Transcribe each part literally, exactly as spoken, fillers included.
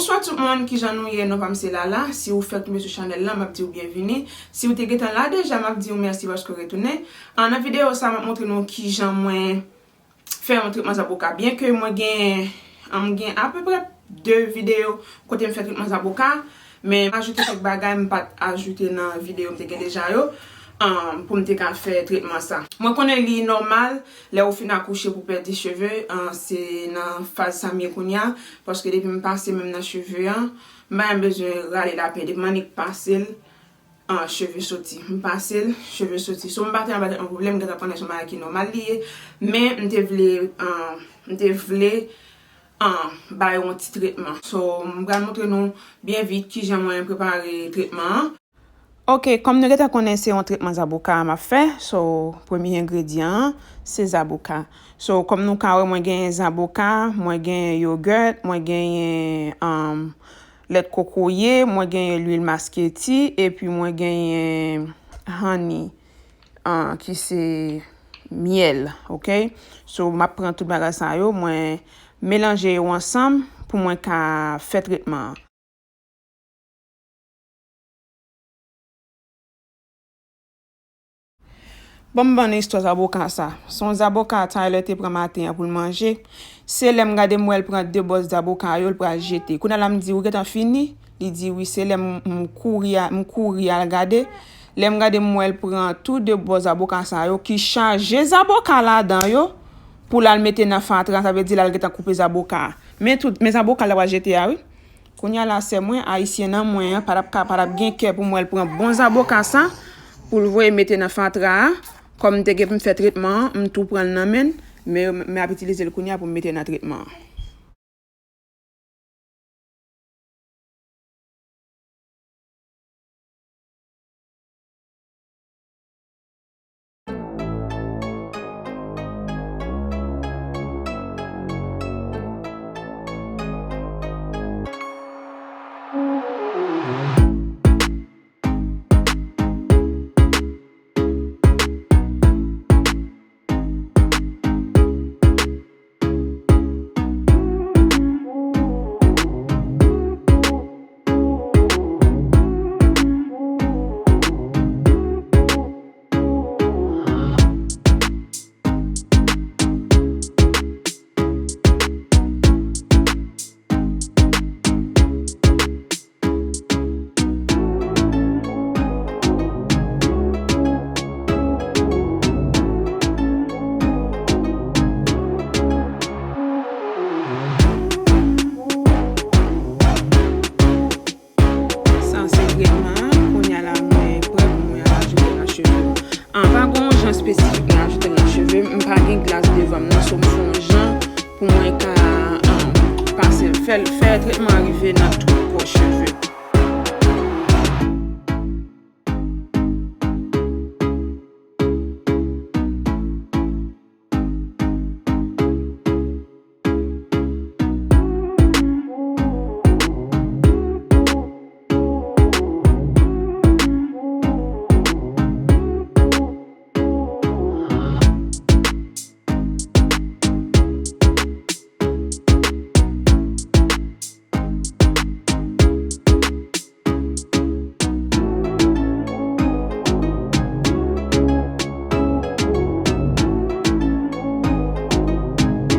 Bonswa tout moun, kijan nou ye? Non pa m se Lala. Si ou fèk tonbe sou chanèl la, m ap di w byenvini. Si ou te gentan la deja, m ap di w mèsi paske w retounen. An, nan videyo sa, m ap montre nou kijan mwen fè yon tretman zaboka. Byenke mwen gen, an, m gen apeprè de videyo kote m fè tretman zaboka, men m ajoute kèk bagay m pa t ajoute nan videyo m te gen deja yo, an, pou m te ka fè tretman sa. Mwen konnen li nòmal lè ou fin akouche pou pèdi cheve, an, se nan faz sa m ye kounye a, paske depi m pase menm nan cheve an, m pa janm bezwen rale lapen. Depi m annik pase l, an, cheve soti. M pase l, cheve soti. So, m pa te anba tèt mwen pwoblèm, m gentan konnen se yon bagay ki nòmal li ye, men m te vle, an, m te vle, an, ba yo yon ti tretman. So, m pral montre nou byen vit kijan mwen prepare tretman an. Ok, kòm nou gentan konnen se yon tretman zaboka m ap fè, so, premye engredyan an, se zaboka. So, kòm nou ka wè, mwen genyen zaboka, mwen genyen yogurt, mwen genyen, um, lèt kokoye, mwen genyen lwil masketi, epi mwen genyen honey, ah, ki se myèl, ok? So, m ap pran tout bagay sa yo, mwen melanje yo ansanm pou mwen ka fè tretman an. Ban m ban nou istwa zaboka sa. Se yon zaboka Tyler te pran maten an pou l manje. Se lè m gade m wè l pran de bòz zaboka yo, l pral jete. Kounye a la m di, "Ou gentan fini?" Li di, "Wi." Se lè m, m kouri a, m kouri al gade. Lè m gade m wè l pran tou de bòz zaboka sa yo ki chaje zaboka ladan yo pou l al mete nan fatra, sa vle di l al gentan koupe zaboka a. Men tout, men zaboka l pral jete a, wi. Kounye a la, sè mwen, ayisyen nan mwen an, pa t ap ka, pa t ap gen kè pou m wè l pran bon zaboka sa, pou l voye mete nan fatra a. Kòm m te gen pou m fè tretman an, m tou pran l nan men l, men, men ap itilize l kounye a pou m mete nan tretman an. Sa se tretman an. Kounye a la, mwen prè pou mwen al ajoute nan cheve m. An, pa gen yon jan espesifik mwen ajoute nan cheve m. M pa gen glas devan m nan, so m fè yon jan pou mwen ka, an, pase l, fè l, fè tretman an rive nan tout kò cheve.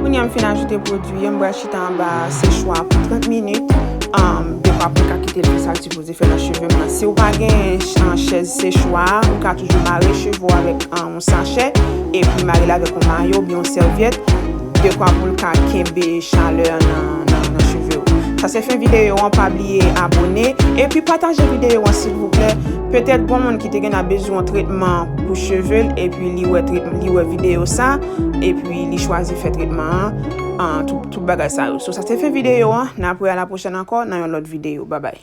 Kounye a m fin ajoute pwodui an, m pral chita anba sechwa pou trant minit, um, dekwa pou l ka kite l fè sa l sipoze fè nan cheve m nan. Si w pa gen ch-, an, chèz sechwa, ou ka toujou mare cheve w avèk, an, yon sachè, epi mare l avèk yon mayo oubyen yon sèvyèt, dekwa pou l ka kenbe chalè an nan, nan, nan cheve w. Sa se fen videyo an, pa bliye abone, epi pataje videyo an silvouplè. Petèt gon moun ki te gentan bezwen yon tretman pou cheve l, epi li wè tret-, li wè videyo sa, epi li chwazi fè tretman an, an, tout, tout bagay sa yo. So, sa se fen videyo an, n ap wè a la pwochèn ankò nan yon lòt videyo. Babay.